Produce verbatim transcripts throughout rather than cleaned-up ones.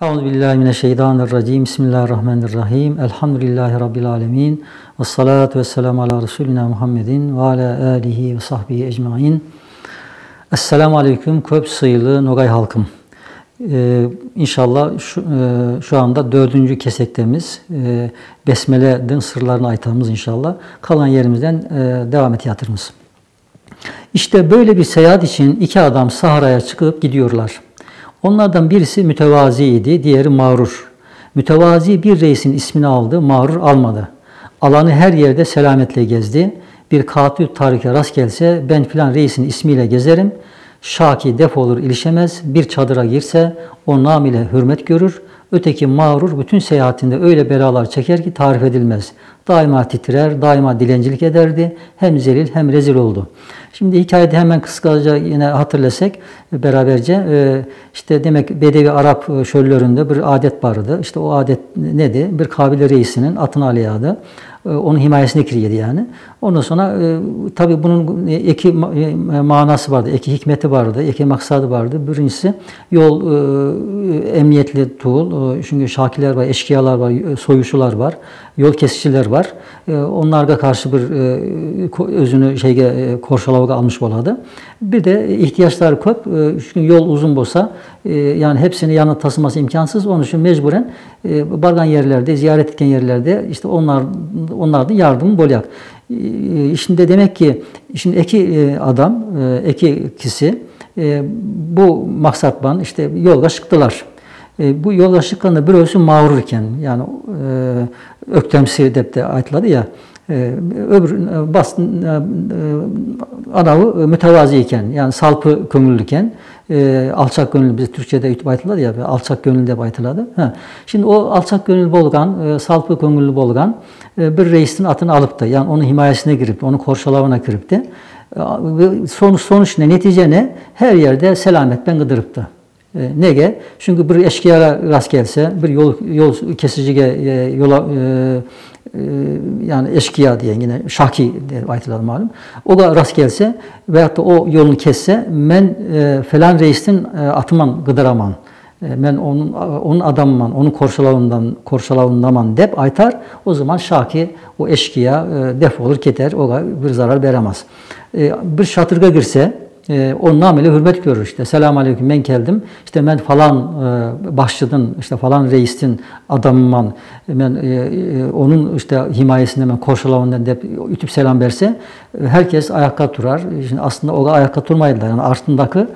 Euzu billahi mineşşeytanirracim. Bismillahirrahmanirrahim. Elhamdülillahi Rabbil alemin. Vessalatu vesselamu ala Resulina Muhammedin ve ala alihi ve sahbihi ecmain. Esselamu aleyküm, köp sıylı nogay halkım. Ee, inşallah şu, e, şu anda dördüncü kesektemiz. Ee, Besmelenin sırlarını aytamız inşallah. Kalan yerimizden, e, devam etiyatırmız. İşte böyle bir seyahat için iki adam Sahra'ya çıkıp gidiyorlar. Onlardan birisi mütevazi idi, diğeri mağrur. Mütevazi bir reisin ismini aldı, mağrur almadı. Alanı her yerde selametle gezdi. Bir katı tarike rast gelse, "Ben filan reisin ismiyle gezerim." Şaki def olur, ilişemez. Bir çadıra girse, o nam ile hürmet görür. Öteki mağrur bütün seyahatinde öyle belalar çeker ki tarif edilmez. Daima titrer, daima dilencilik ederdi. Hem zelil hem rezil oldu. Şimdi hikayede hemen kısaca yine hatırlasak, e, beraberce, e, işte demek Bedevi Arap, e, çöllerinde bir adet vardı. İşte o adet neydi? Bir kabile reisinin atını alayadı. E, onun himayesine giriydi yani. Ondan sonra, e, tabii bunun eki ma-, e, manası vardı, eki hikmeti vardı, eki maksadı vardı. Birincisi yol, e, emniyetli tuğul. E, çünkü şakiler var, eşkıyalar var, e, soyucular var, yol kesiciler var. E, onlarga karşı bir, e, ko-, özünü şeyge, e, korşalavga almış boladı. Bir de ihtiyaçları köp. E, çünkü yol uzun bolsa, e, yani hepsini yanına taşıması imkansız. Onun için mecburen, e, bargan yerlerde, ziyaret etken yerlerde işte onlar, onlardan yardımı bolacak. E, şimdi demek ki şimdi eki, e, adam, e, eki kişi, e, bu maksatla işte yolga çıktılar. E, bu yolga çıkkanda birisi mağrur iken, yani, e, öktemsi dep de aytıladı ya, e, öbür, e, bas-, e, e, anavı, e, mütevazi iken, yani salpı köngüllü iken, e, alçak gönüllü, biz Türkçede ütüp aytıladı ya, alçak gönüllü dep aytıladı. Ha. Şimdi o alçak gönüllü bolgan, e, salpı köngüllü bolgan, e, bir reisin atını alıptı. Yani onun himayesine giripti, onun korşalavına giripti. E, ve sonuç, sonuç ne, netice ne? Her yerde selametle gıdırıptı. E, nege? Çünkü bir eşkıyaga rast gelse, bir yol, yol kesicige, e, yola, e, e, yani eşkıya diye yine şaki diye aytıladı malum. Oga rast gelse veyahut da o yolunu kesse, "Men, e, falan reisin, e, atıman gıdıraman. E, men onun, onun adamıman, onun korşalavından, korşalavındaman" dep aytar. O zaman şaki, o eşkıya, e, def olur, gider, oga bir zarar beremez. E, bir çadırga girse, e, o nam ile hürmet görür işte. "Selamun aleyküm, men geldim. İşte men falan, e, başçının, işte falan reisin adamıman, men, e, e, onun işte himayesinde, men korşalavından" dep ütüp selam berse, e, herkes ayakta turar. Şimdi aslında o ayakta turmaydılar. Yani artındaki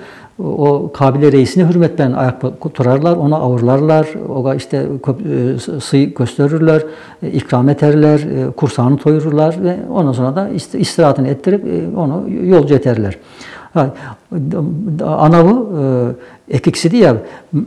o kabile reisine hürmetle ayakta turarlar, onu avurlarlar, oga işte köp-, e, sı-, sıy gösterirler, e, ikram eterler, e, kursağını toyururlar ve ondan sonra da ist-, istirahatını ettirip, e, onu yolcu eterler. Ha, anavı, e, eki kişi diye,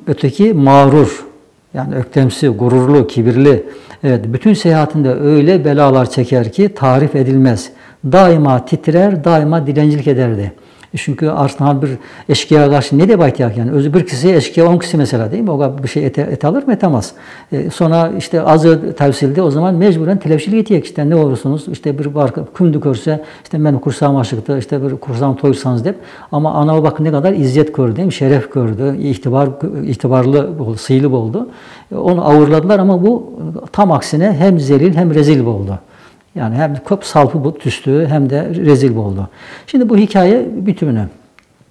öteki mağrur, yani öktemsi, gururlu, kibirli. Evet, bütün seyahatinde öyle belalar çeker ki tarif edilmez. Daima titrer, daima dilencilik ederdi. E, çünkü aslında bir eşkıyaga karşı ne dep aytayık yani? Özü bir kişi, eşkıya on kişi mesela, değil mi? Oga bir şey ete, ete alır mı? Etemez. E, sonra işte azı tevsildi, o zaman mecburen tilevçilik eteyik işte, ne olursunuz, işte bir var, kimdi körse, işte benim kursağım aşıktı, işte bir kursağımı toyursanız dep. Ama anavı bak ne kadar izzet gördü, değil mi? Şeref gördü, itibar, itibarlı oldu, sıylı oldu. E, onu avurladılar ama bu tam aksine hem zelil hem rezil oldu. Yani hem köp salpı bu tüstü hem de rezil oldu. Şimdi bu hikaye bütünü.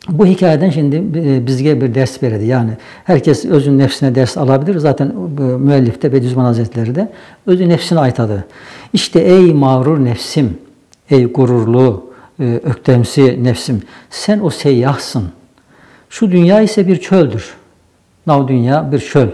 Bu hikayeden şimdi, e, bizge bir ders verildi. Yani herkes özün nefsine ders alabilir. Zaten bu müellif de Bediüzzaman Hazretleri de özü nefsine aytadı. İşte ey mağrur nefsim, ey gururlu, e, öktemsi nefsim, sen o seyyahsın. Şu dünya ise bir çöldür. Nav dünya bir çöl.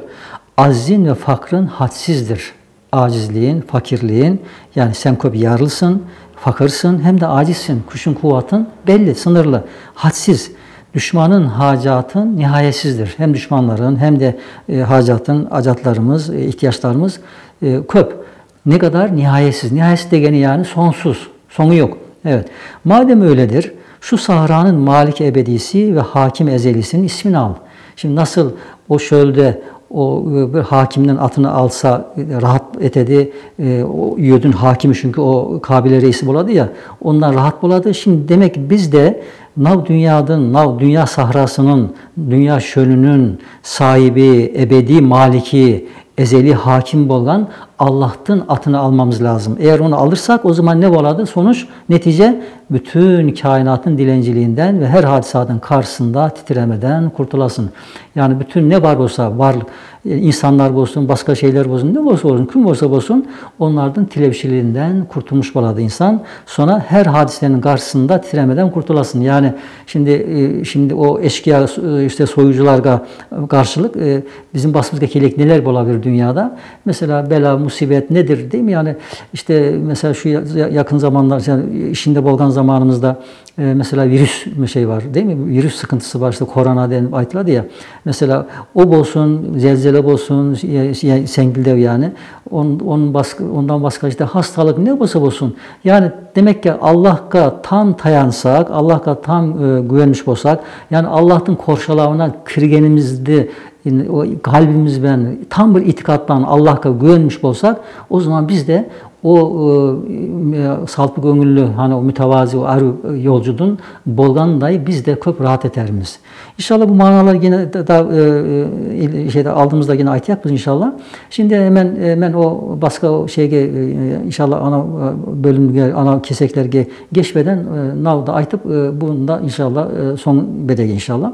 Aczin ve fakrın hadsizdir. Acizliğin, fakirliğin, yani sen köp yarlısın, fakırsın, hem de acizsin. Küçün, kuvatın belli, sınırlı, hadsiz. Düşmanın hacatın nihayetsizdir. Hem düşmanların hem de, e, hacatın, hacatlarımız, e, ihtiyaçlarımız, e, köp. Ne kadar? Nihayetsiz. Nihayetsiz degeni yani sonsuz. Sonu yok. Evet. Madem öyledir, şu sahranın Malik ebedisi ve Hakim ezelisinin ismini al. Şimdi nasıl o çölde о, э, бир хакимнинъ атыны алса, э, рахат этеди. Э, о юртдунъ хакими, чуьнки о кабиле реиси болады я, оннан рахат болады. Шимди демек биз де мынав дуныядынъ, мынав дуныя сахрасынынъ, дуныя шоьлининъ саиби, эбеди малики, эзели хаким болган Аллахтынъ атыны алмамыз лазым. Эгер оны алырсак, о заман не болады? Сонуш, нетиже: буьтуьн каинатынъ диленъчилигинден ве хер хадисадынъ каршысында титиремеден куртуласынъ. Яни буьтуьн не бар болса, барлык, э, инсанлар болсун, баска шейлер болсун, не болса болсун, ким болса болсун, онлардынъ тилевшилигинден куртулмуш болады инсан. Сонъра хер хадисадынъ каршысында титиремеден куртуласынъ. Яни шимди, э, шимди о эшкыя, э, иште соювшыларга каршылык, э, бизим басымызга келеек нелер болабилир дуныяда? Месела, бела, мусибет недир, дегил ми? Яни иште, месела, шу я-, я-, якын заманлар, яни ишинде болган заманымызда, э, месела, вирус, шей вар, дегил ми? Вирус сыкынтысы вар, иште корона деп айтылады я. Месела, о болсун, зелзеле болсун, я-, я-, сенъгилдев, яни он-, оннан баска, оннан баска иште хасталык не болса болсун. Яни демек ки, Аллахка там таянсак, Аллахка там, э, гуьвенмиш болсак, яни Аллахтынъ коршалавына киргенимизди, яни о калбимиз бен, там бир итикат пан Аллахка гуьвенмиш болсак, о заман биз де о, э, э, салпы коьнъилли, хани о мутавазы, о арув, э, йолшыдынъ болганындай биз де коьп рахат этермиз. Иншалла, бу маналар йине да, да, э, э, шейде, алдымызда йине айтаякпыз, иншалла. Шимди мен, э, мен о баска шейге, э, иншалла, анав, э, боьлимге, анав кесеклерге гечмеден, э, мунавды айтып, э, буны да, иншалла, э, сонъ береек, иншалла.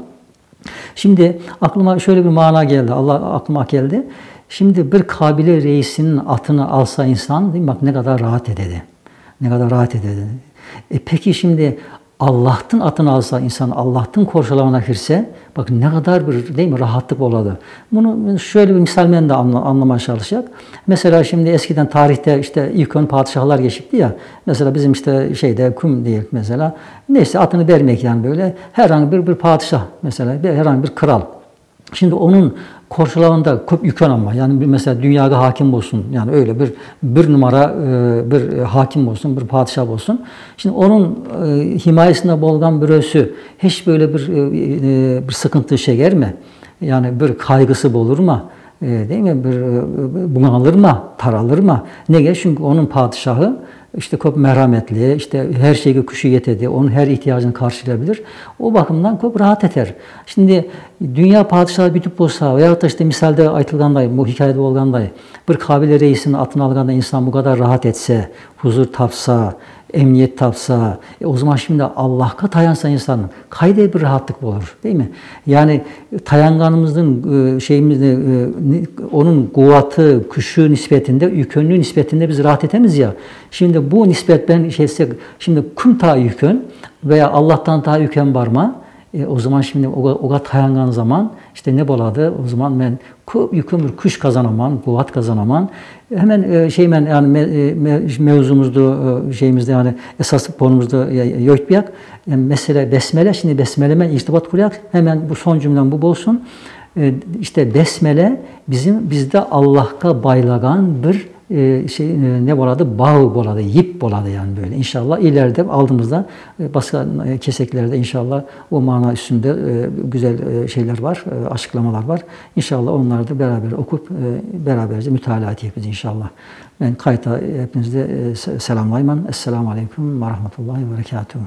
Шимди акылыма шоьйле бир мана келди, Алла, акылыма келди. Шимди бир кабиле реисининъ атыны алса инсан, дегил ми, бак, не кадар рахат этеди. Не кадар рахат этеди. Э, пеки шимди Аллахтынъ атыны алса инсан, Аллахтынъ коршалавына кирсе, бак, не кадар бир, дегил ми, рахатлык болады. Муны шоьйле бир мисал мен де анъла-, анъламага шалысаяк. Месела, шимди эскиден тарихте иште уьйкен патишахлар гечипти я. Месела, бизим иште шейде, ким дейик, месела. Нейсе, атыны бермеек, яни боьйле. Херханги бир, бир патишах, месела, бир, херханги бир крал. Шимди онынъ коршалавында коьп уьйкен, ама, яни бир, месела, дуныяга хаким болсун, яни оьйле бир, бир нумара, э, бир, э, хаким болсун, бир патишах болсун. Шимди онынъ, э, химаесинде болган биревси хеч боьйле бир, э, э, бир сыкынты шегер ме? Яни бир кайгысы болур ма? Э, дегил ми? Бир, э, бунъалыр ма, таралыр ма? Неге? Чуьнки онынъ патишахы иште коьп мерхаметли, иште хер шейге куьши етеди, онынъ хер ихтияжын каршылаябилир. О бакымдан коьп рахат этер. Шимди дуныя патишахы буьйтип болса, веяхут та иште мисалде айтылгандай, бу хикаяда болгандай, бир кабиле реисининъ атын алганда инсан бу кадар рахат этсе, хузур тапса, эмниет тапса, э, о заман шимди Аллахка таянса инсан, кайдай бир рахатлык болур, дегил ми? Яни таянганымыздынъ, э, шейимизди, э, не-, онынъ куваты, куьши ниспетинде, уьйкенлиги ниспетинде биз рахат этемиз я. Шимди бу ниспет пен шей этсек, шимди ким таа уьйкен вея Аллахтан таа уьйкен бар ма? Э, о заман шимди ога, ога таянган заман, иште не болады? О заман мен коьп уьйкен бир куьш казанаман, куват казанаман. Хемен, э, шей мен, яни ме-, э, ме-, мевзумызды, э, шейимизди, яни эсас конумызды, э, йойтпаяк. Яни месела бесмеле, шимди бесмеле мен иртибат кураяк. Хемен бу сон юмлем бу болсун. Э, иште бесмеле бизим, бизди Аллахка байлаган бир, э, шей, э, не болады? Бав болады, йип болады, яни боьйле. Иншалла, илерде алдымызда, э, баска, э, кесеклерде, иншалла, о мана уьстинде, э, гуьзел, э, шейлер вар, э, ачыкламалар вар. Иншалла, онларды берабер окып, э, бераберже муталаа этеекпиз, иншалла. Мен кайта хепинъизди, э, се-, селамлайман. Эсселаму алейкум ве рахметуллахи ве берекатугу.